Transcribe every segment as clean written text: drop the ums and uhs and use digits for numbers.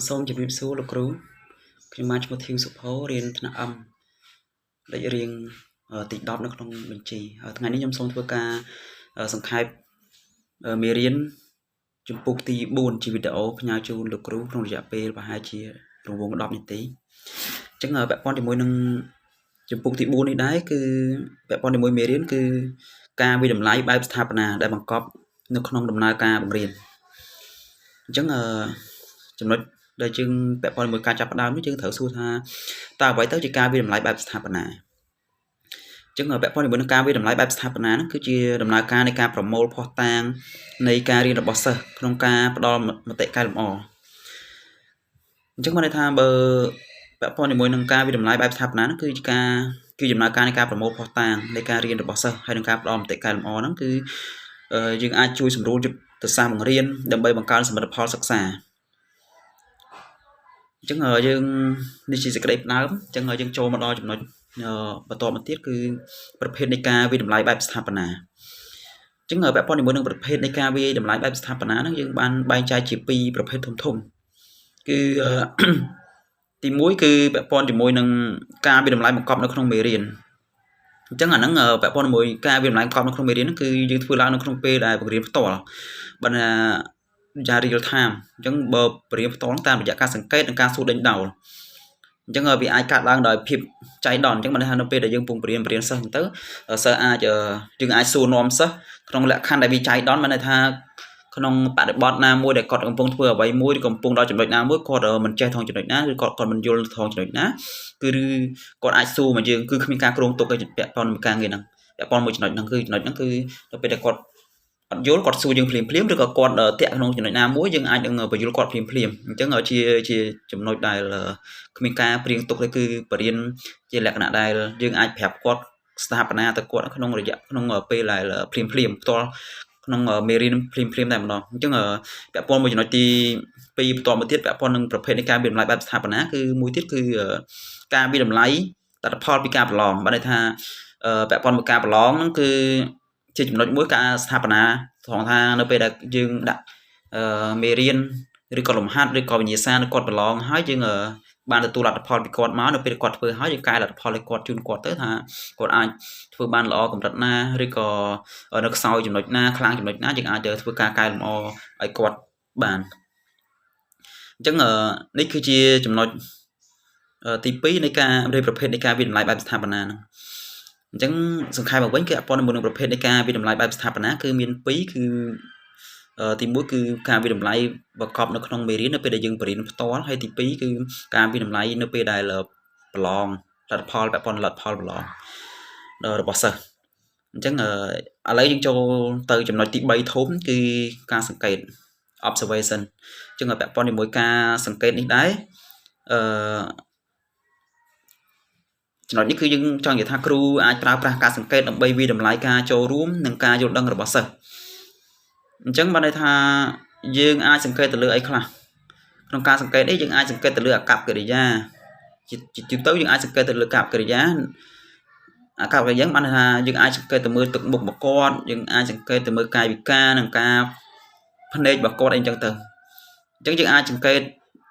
សូមជម្រាបសួរលោកគ្រូខ្ញុំបានឈ្មោះធីវសុផូរៀនថ្នាក់ M លេខរៀងទី10នៅក្នុងបញ្ជីថ្ងៃនេះខ្ញុំសូមធ្វើការសង្ខេបមេរៀនជំពូកទី4ជាវីដេអូផ្ញើជូនលោកគ្រូក្នុងរយៈពេលប្រហែលជារង្វង់10នាទីអញ្ចឹងពាក់ព័ន្ធជាមួយនឹងជំពូកទី4នេះដែរគឺពាក់ព័ន្ធជាមួយមេរៀនគឺការវិតម្លៃបែបស្ថាបនាដែលបង្កប់នៅក្នុងដំណើរការបង្រៀនអញ្ចឹងចំណុចដែលយើងពាក់ព័ន្ធជាមួយការចាប់ផ្ដើមនេះយើងត្រូវសួរថាតើអ្វីទៅជាការវិតម្លៃបែបស្ថាបនាអញ្ចឹងពាក់ព័ន្ធជាមួយនឹងការវិតម្លៃបែបស្ថាបនាហ្នឹងគឺជាដំណើរការនៃការប្រមូលភស្តុតាងនៃការរៀនរបស់សិស្សក្នុងការផ្ដល់មតិកែលម្អអញ្ចឹងមានន័យថាបើពាក់ព័ន្ធជាមួយនឹងការវិតម្លៃបែបស្ថាបនាហ្នឹងគឺជាការគឺដំណើរការនៃការប្រមូលភស្តុតាងនៃការរៀនរបស់សិស្សហើយនឹងការផ្ដល់មតិកែលម្អហ្នឹងគឺយើងអាចជួយសម្រួលយុទ្ធសាស្ត្របង្រៀនដើម្បីបង្កើនសមិទ្ធផលសិក្សាអញ្ចឹងយើងនេះជាសេចក្តីផ្ដើមអញ្ចឹងយើងចូលមកដល់ចំណុចបន្តមកទៀតគឺប្រភេទនៃការវិតម្លៃបែបស្ថាបនាអញ្ចឹងពាក់ព័ន្ធជាមួយនឹងប្រភេទនៃការវិតម្លៃបែបស្ថាបនាហ្នឹងយើងបានបែងចែកជាពីរប្រភេទធំធំគឺទី1គឺពាក់ព័ន្ធជាមួយនឹងការវិតម្លៃបង្កប់នៅក្នុងមេរៀនអញ្ចឹងអាហ្នឹងពាក់ព័ន្ធជាមួយការវិតម្លៃបង្កប់នៅក្នុងមេរៀនហ្នឹងគឺយើងធ្វើឡើងនៅក្នុងពេលដែលបង្រៀនផ្ទាល់បើណាយ៉ា real time អញ្ចឹងបើបរៀនផ្ទាល់តាមរយៈការសង្កេតនិងការសួរដេញដោលអញ្ចឹងវាអាចកាត់ឡើងដោយភាពចៃដន្យអញ្ចឹងបានថានៅពេលដែលយើងពងបរៀនបរៀនសិស្សទៅសិស្សអាចយើងអាចសួរនាំសិស្សក្នុងលក្ខខណ្ឌដែលវាចៃដន្យបានន័យថាក្នុងបរិបទណាមួយដែលគាត់កំពុងធ្វើអ្វីមួយឬកំពុងដល់ចំណុចណាមួយគាត់មិនចេះថងចំណុចណាឬគាត់គាត់មិនយល់ថងចំណុចណាគឺឬគាត់អាចសួរមកយើងគឺគ្មានការគ្រោងទុកឲ្យពាក់ព័ន្ធនឹងការងារហ្នឹងពាក់ព័ន្ធមួយចំណុចហ្នឹងគឺចំណុចហ្នឹងគឺនៅពេលដែលគាត់អត់យល់គាត់សួរយើងភ្លាមភ្លាមឬក៏គាត់តាក់ក្នុងចំណុចណាមួយយើងអាចនឹងបញ្យល់គាត់ភ្លាមភ្លាមអញ្ចឹងជាជាចំណុចដែលគ្មានការព្រៀងទុកទេគឺបរៀនជាលក្ខណៈដែលយើងអាចប្រាប់គាត់ស្ថាបនាទៅគាត់ក្នុងរយៈក្នុងពេលដែលភ្លាមភ្លាមផ្ទាល់ក្នុងមេរៀនភ្លាមភ្លាមតែម្ដងអញ្ចឹងពាក់ព័ន្ធមួយចំណុចទី2បន្តមកទៀតពាក់ព័ន្ធនឹងប្រភេទនៃការវិតម្លៃបែបស្ថាបនាគឺមួយទៀតគឺការវិតម្លៃលទ្ធផលពីការប្រឡងបានន័យថាពាក់ព័ន្ធមួយការប្រឡងហ្នឹងគឺជាចំណុចមួយការស្ថាបនាត្រង់ថានៅពេលដែលយើងដាក់មេរៀនឬក៏លំហាត់ឬក៏វិញ្ញាសានៅគាត់ប្រឡងហើយយើងបានទទួលលទ្ធផលពីគាត់មកនៅពេលគាត់ធ្វើហើយយើងកែលទ្ធផលឲ្យគាត់ជូនគាត់ទៅថាគាត់អាចធ្វើបានល្អកម្រិតណាឬក៏នៅខ្សោយចំណុចណាខ្លាំងចំណុចណាយើងអាចធ្វើការកែលម្អឲ្យគាត់បានអញ្ចឹងនេះគឺជាចំណុចទី2នៃការរៀបប្រភេទនៃការវិតម្លៃបែបស្ថាបនាហ្នឹងអញ្ចឹងសង្ខេបមកវិញគឺអពន្ធជាមួយនឹងប្រភេទនៃការវិតម្លៃបែបស្ថាបនាគឺមាន2គឺទី1គឺការវិតម្លៃប្រកបនៅក្នុងមេរៀននៅពេលដែលយើងបរៀនផ្ទាល់ហើយទី2គឺការវិតម្លៃនៅពេលដែលប្រឡងលទ្ធផលពាក់ព័ន្ធលទ្ធផលប្រឡងរបស់សិស្សអញ្ចឹងឥឡូវយើងចូលទៅចំណុចទី3ធំគឺការសង្កេត observation អញ្ចឹងពាក់ព័ន្ធជាមួយការសង្កេតនេះដែរអឺចំណុចនេះគឺយើងចង់និយាយថាគ្រូអាចប្រើប្រាស់ការសង្កេតដើម្បីវិតម្លៃការចូលរួមនិងការយល់ដឹងរបស់សិស្សអញ្ចឹងបានន័យថាយើងអាចសង្កេតទៅលើអីខ្លះក្នុងការសង្កេតនេះយើងអាចសង្កេតទៅលើអាកប្បកិរិយាជាជាទៅយើងអាចសង្កេតទៅលើអាកប្បកិរិយាអាកប្បកិរិយាបានថាយើងអាចសង្កេតទៅមើលទឹកមុខរបស់គាត់យើងអាចសង្កេតទៅមើលកាយវិការនិងការភ្នែករបស់គាត់អីចឹងទៅអញ្ចឹងយើងអាចសង្កេត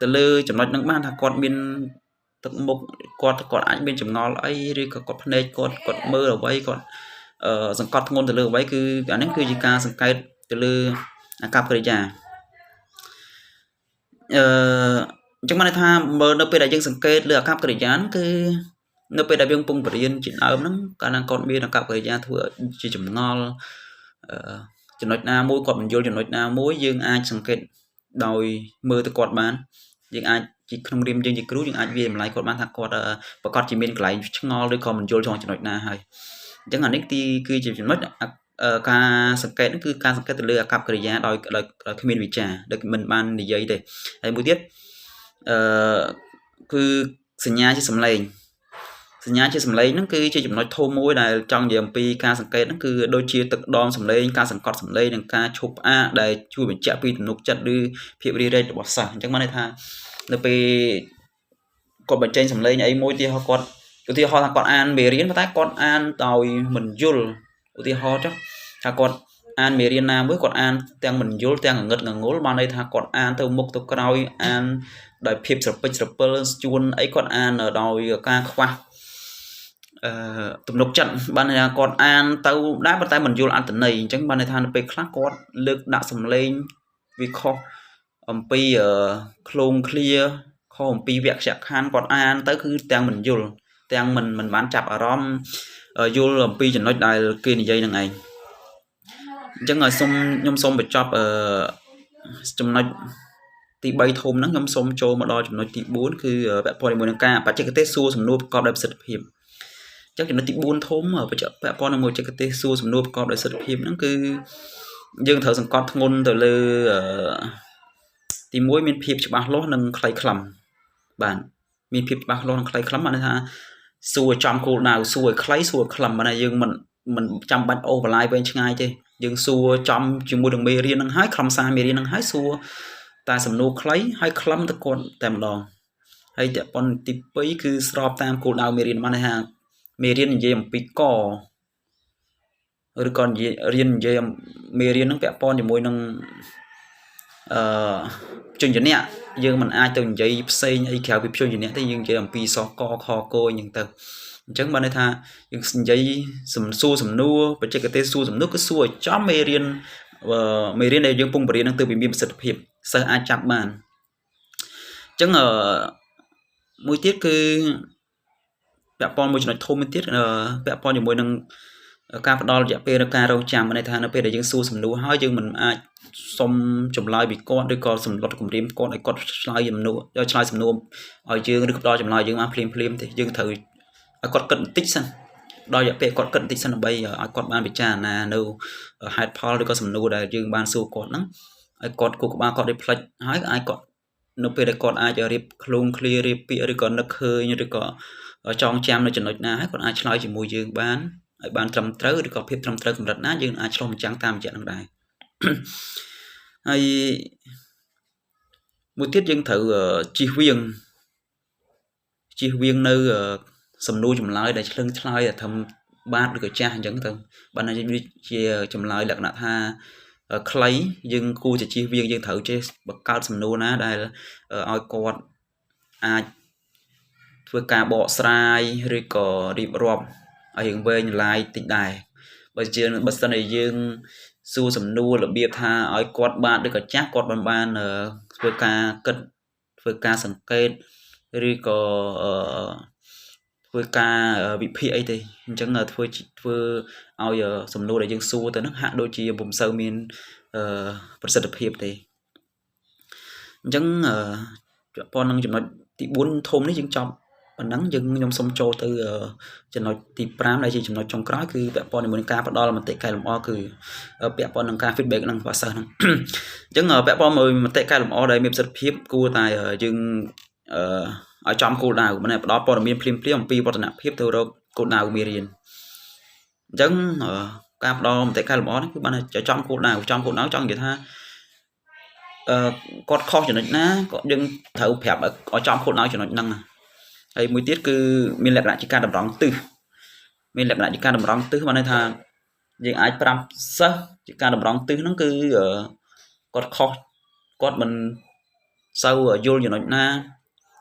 ទៅលើចំណុចហ្នឹងបានថាគាត់មានទឹកមុខគាត់គាត់អាចមានចម្ងល់អីឬក៏គាត់ភ្នែកគាត់គាត់មើលអ្វីគាត់សង្កត់ធ្ងន់ទៅលើអ្វីគឺអាហ្នឹងគឺជាការសង្កេតទៅលើអាកប្បកិរិយាអឺអញ្ចឹងបានន័យថាមើលនៅពេលដែលយើងសង្កេតលើអាកប្បកិរិយាគឺនៅពេលដែលយើងពងបរៀនជាដើមហ្នឹងកាលណាគាត់មានអាកប្បកិរិយាធ្វើជាចម្ងល់ចំណុចណាមួយគាត់បញ្យល់ចំណុចណាមួយយើងអាចសង្កេតដោយមើលទៅគាត់បានយើងអាចជាក្នុងរៀមយើងជាគ្រូយើងអាចវាតម្លៃគាត់បានថាគាត់ប្រកាសជាមានកន្លែងឆ្ងល់ឬក៏មិនយល់ត្រង់ចំណុចណាហើយអញ្ចឹងអានេះទីគឺជាចំណុចការសង្កេតគឺការសង្កេតទៅលើអាកប្បកិរិយាដោយដោយគ្មានវិចារដោយមិនបាននិយាយទេហើយមួយទៀតអឺគឺសញ្ញាជាសម្លេងសញ្ញាជាសម្លេងហ្នឹងគឺជាចំណុចធំមួយដែលចង់និយាយអំពីការសង្កេតហ្នឹងគឺដូចជាទឹកដមសម្លេងការសង្កត់សម្លេងនិងការឈប់ផ្អាកដែលជួយបញ្ជាក់ពីទំនុកចិត្តឬភាពរីរែករបស់សិស្សអញ្ចឹងបានន័យថានៅពេលគាត់បញ្ចេញសម្លេងអីមួយទីហោគាត់ឧទាហរណ៍ថាគាត់អានមេរៀនប៉ុន្តែគាត់អានដោយមិនយល់ឧទាហរណ៍ចុះថាគាត់ អានមេរៀនណាមួយគាត់អានទាំងមិនយល់ទាំងងងឹតងងុលបានន័យថាគាត់អានទៅមុខទៅក្រោយអានដោយភាពស្រពេចស្រពិលជួនអីគាត់អានដោយការខ្វះអឺទំនុកចិត្តបានន័យថាគាត់អានទៅដែរប៉ុន្តែមិនយល់អត្ថន័យអញ្ចឹងបានន័យថានៅពេលខ្លះគាត់លើកដាក់សំឡេងវាខុសអំពីឃ្លោងឃ្លាខុសអំពីវគ្គខណ្ឌគាត់អានទៅគឺទាំងមិនយល់ទាំងមិនបានចាប់អារម្មណ៍យល់អំពីចំណុចដែលគេនិយាយនឹងឯងអញ្ចឹងឲ្យសុំខ្ញុំសូមបញ្ចប់អឺចំណុចទី3ធំហ្នឹងខ្ញុំសូមចូលមកដល់ចំណុចទី4គឺពាក់ព័ន្ធជាមួយនឹងការបច្ចេកទេសសួរសំណួរប្រកបដោយប្រសិទ្ធភាពអញ្ចឹងចំណុចទី4ធំពាក់ព័ន្ធនឹងបច្ចេកទេសសួរសំណួរប្រកបដោយប្រសិទ្ធភាពហ្នឹងគឺយើងត្រូវសង្កត់ធ្ងន់ទៅលើទី1មានភាពច្បាស់លាស់និងខ្លីខ្លឹមបាទមានភាពច្បាស់លាស់និងខ្លីខ្លឹមបានន័យថាសួរចំគោលដៅសួរឲ្យខ្លីសួរឲ្យខ្លឹមបានយើងមិនចាំបាច់អូសបន្លាយវែងឆ្ងាយទេយើងសួរចំជាមួយនឹងមេរៀនហ្នឹងហើយខ្លឹមសារមេរៀនហ្នឹងហើយសួរតែសំណួរខ្លីហើយខ្លឹមទៅគាត់តែម្ដងហើយតប៉ុនទី2គឺស្របតាមគោលដៅមេរៀនបានន័យថាមេរៀននិយាយអំពីកឬក៏និយាយរៀននិយាយមេរៀនហ្នឹងពាក់ព័ន្ធជាមួយនឹងអឺព្យញ្ជនៈយើងមិនអាចទៅនិយាយផ្សេងអីក្រៅពីព្យញ្ជនៈទេយើងនិយាយអំពីសកខកអញ្ចឹងទៅអញ្ចឹងបានន័យថាយើងនិយាយសំសួរសំណួរបច្ចេកទេសសួរសំណួរគឺសួរឲ្យចំមេរៀនមេរៀនដែលយើងពងបរៀននឹងទើបវាមានប្រសិទ្ធភាពសិស្សអាចចាប់បានអញ្ចឹងមួយទៀតគឺពាក់ព័ន្ធមួយចំណុចធំមួយទៀតពាក់ព័ន្ធជាមួយនឹងការផ្ដល់រយៈពេលនៃការរងចាំន័យថានៅពេលដែលយើងសួរសំណួរហើយយើងមិនអាចសុំចម្លើយពីគាត់ឬក៏សម្លុតគម្រាមគាត់ឲ្យគាត់ឆ្លើយសំណួរឆ្លើយសំណួរឲ្យយើងឬក៏ផ្ដល់ចម្លើយយើងបានភ្លាមភ្លាមទេយើងត្រូវឲ្យគាត់គិតបន្តិចសិនដល់រយៈពេលគាត់គិតបន្តិចសិនដើម្បីឲ្យគាត់បានពិចារណានៅហេតុផលឬក៏សំណួរដែលយើងបានសួរគាត់ហ្នឹងឲ្យគាត់គូក្បាលគាត់ได้ផ្លិចហើយអាចគាត់នៅពេលដែលគាត់អាចរៀបឃ្លោងឃ្លារៀបពាក្យឬក៏នឹកឃើញឬក៏ចងចាំនៅចំណុចណាហើយគាត់អាចឆ្លើយជាមួយយើងបានឲ្យបានត្រឹមត្រូវឬក៏ភាពត្រឹមត្រូវកម្រិតណាយើងអាចឆ្លុះបញ្ចាំងតាមរយៈនឹងដែរហើយមួយទៀតយើងត្រូវជិះវៀងជិះវៀងនៅសំណួរចម្លើយដែលឆ្លឹងឆ្លើយតែធ្វើបាទឬក៏ចាស់អញ្ចឹងទៅបានវាជាចម្លើយលក្ខណៈថាខ្លីយើងគួរតែជិះវៀងយើងត្រូវចេះបង្កើតសំណួរណាដែលឲ្យគាត់អាចធ្វើការបកស្រាយឬក៏រៀបរាប់ឲ្យរឿងវែងឡាយតិចដែរបើជាបើសិនជាយើងសួរសំណួររបៀបថាឲ្យគាត់បាទឬក៏ចាស់គាត់មិនបានធ្វើការគិតធ្វើការសង្កេតឬក៏ធ្វើការវិភាគអីទេអញ្ចឹងធ្វើធ្វើឲ្យសំណួរដែលយើងសួរទៅហ្នឹងហាក់ដូចជាពុំសូវមានប្រសិទ្ធភាពទេអញ្ចឹងពាក់ព័ន្ធនឹងចំណុចទី4ធំនេះយើងចប់ប៉ុណ្ណឹងយើងខ្ញុំសូមចូលទៅចំណុចទី5ដែលជាចំណុចចុងក្រោយគឺពាក់ព័ន្ធជាមួយនឹងការផ្ដល់មតិកែលម្អគឺពាក់ព័ន្ធនឹងការ feedback ហ្នឹងរបស់សិស្សហ្នឹងអញ្ចឹងពាក់ព័ន្ធមួយមតិកែលម្អដែលមានប្រសិទ្ធភាពគួរតែយើងឲ្យចំគោលដៅម្នាក់ផ្ដល់ព័ត៌មានភ្លាមៗអំពីវឌ្ឍនភាពទៅរកគោលដៅមេរៀនអញ្ចឹងការផ្ដល់មតិកែលម្អនេះគឺបានចំគោលដៅចំគោលដៅចង់និយាយថាអឺគាត់ខុសចំណុចណាក៏យើងត្រូវប្រាប់ឲ្យចំគោលដៅចំណុចហ្នឹងហើយមួយទៀតគឺមានលក្ខណៈជាការតម្រង់ទិសមានលក្ខណៈជាការតម្រង់ទិសបានន័យថាយើងអាចប្រាប់សិស្សជាការតម្រង់ទិសហ្នឹងគឺគាត់ខុសគាត់មិនសូវយល់ចំណុចណា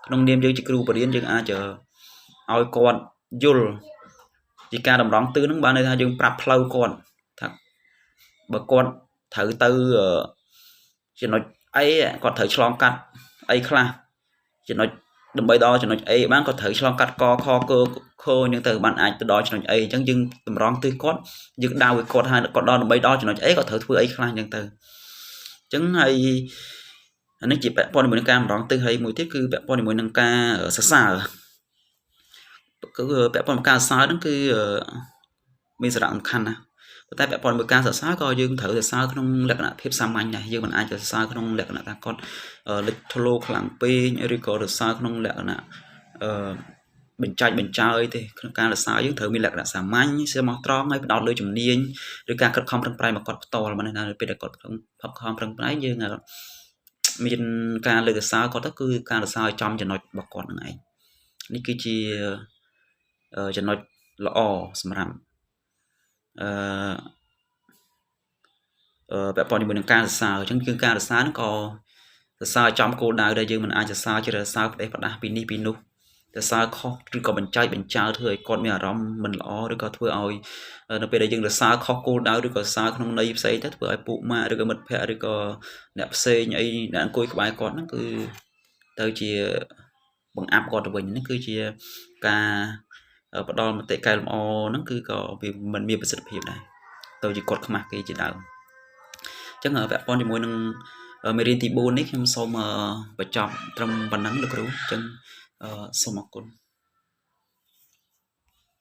ក្នុងនាមយើងជាគ្រូបរិញ្ញាយើងអាចឲ្យគាត់យល់ជាការតម្រង់ទិសហ្នឹងបានន័យថាយើងប្រាប់ផ្លូវគាត់ថាបើគាត់ត្រូវទៅចំណុចអីគាត់ត្រូវឆ្លងកាត់អីខ្លះចំណុចដើម្បីដល់ចំណុច A បានគាត់ត្រូវឆ្លងកាត់កខកខអញ្ចឹងទៅបានអាចទៅដល់ចំណុច A អញ្ចឹងយើងតម្រង់ទិសគាត់យើងដៅឲ្យគាត់ហើយគាត់ដល់ដើម្បីដល់ចំណុច A គាត់ត្រូវធ្វើអីខ្លះអញ្ចឹងទៅអញ្ចឹងហើយអានេះជាពាក់ព័ន្ធជាមួយនឹងការតម្រង់ទិសហើយមួយទៀតគឺពាក់ព័ន្ធជាមួយនឹងការសរសើរគឺពាក់ព័ន្ធនឹងការសរសើរហ្នឹងគឺមានសារៈសំខាន់ណាស់ប៉ុន្តែពាក់ព័ន្ធមួយការសរសើរក៏យើងត្រូវសរសើរក្នុងលក្ខណៈភាពសាមញ្ញដែរយើងមិនអាចសរសើរក្នុងលក្ខណៈថាគាត់លេចធ្លោខ្លាំងពេកឬក៏សរសើរក្នុងលក្ខណៈអឺបញ្ចាច់បញ្ចើយទេក្នុងការសរសើរយើងត្រូវមានលក្ខណៈសាមញ្ញស្មោះត្រង់ហើយផ្ដោតលើជំនាញឬការខិតខំប្រឹងប្រែងមកគាត់ផ្ទាល់បានណាពេលដែលគាត់ខំប្រឹងប្រែងយើងមានការលើកសរសើរគាត់ទៅគឺការសរសើរចំចំណុចរបស់គាត់នឹងឯងនេះគឺជាចំណុចល្អសម្រាប់អឺ ពាក់ព័ន្ធជាមួយនឹងការសរសើរអញ្ចឹងគឺការសរសើរហ្នឹងក៏សរសើរចំគោលដៅដែលយើងមិនអាចសរសើរជាសរសើរផ្ដេសផ្ដាស់ពីនេះពីនោះសរសើរខុសឬក៏បញ្ចើចបញ្ចើធ្វើឲ្យគាត់មានអារម្មណ៍មិនល្អឬក៏ធ្វើឲ្យនៅពេលដែលយើងសរសើរខុសគោលដៅឬក៏សរសើរក្នុងន័យផ្សេងទៅធ្វើឲ្យពួកម៉ាកឬក៏មិត្តភ័ក្តិឬក៏អ្នកផ្សេងអីអ្នកអង្គុយក្បែរគាត់ហ្នឹងគឺទៅជាបង្អាប់គាត់ទៅវិញហ្នឹងគឺជាការផ្ដល់មតិកែលម្អហ្នឹងគឺក៏វាមិនមានប្រសិទ្ធភាពដែរទៅជាគាត់ខ្មាស់គេជាដើមអញ្ចឹងពាក់ព័ន្ធជាមួយនឹងមេរៀនទី4នេះខ្ញុំសូមបញ្ចប់ត្រឹមប៉ុណ្ណឹងលោកគ្រូអញ្ចឹងសូមអរគុណ។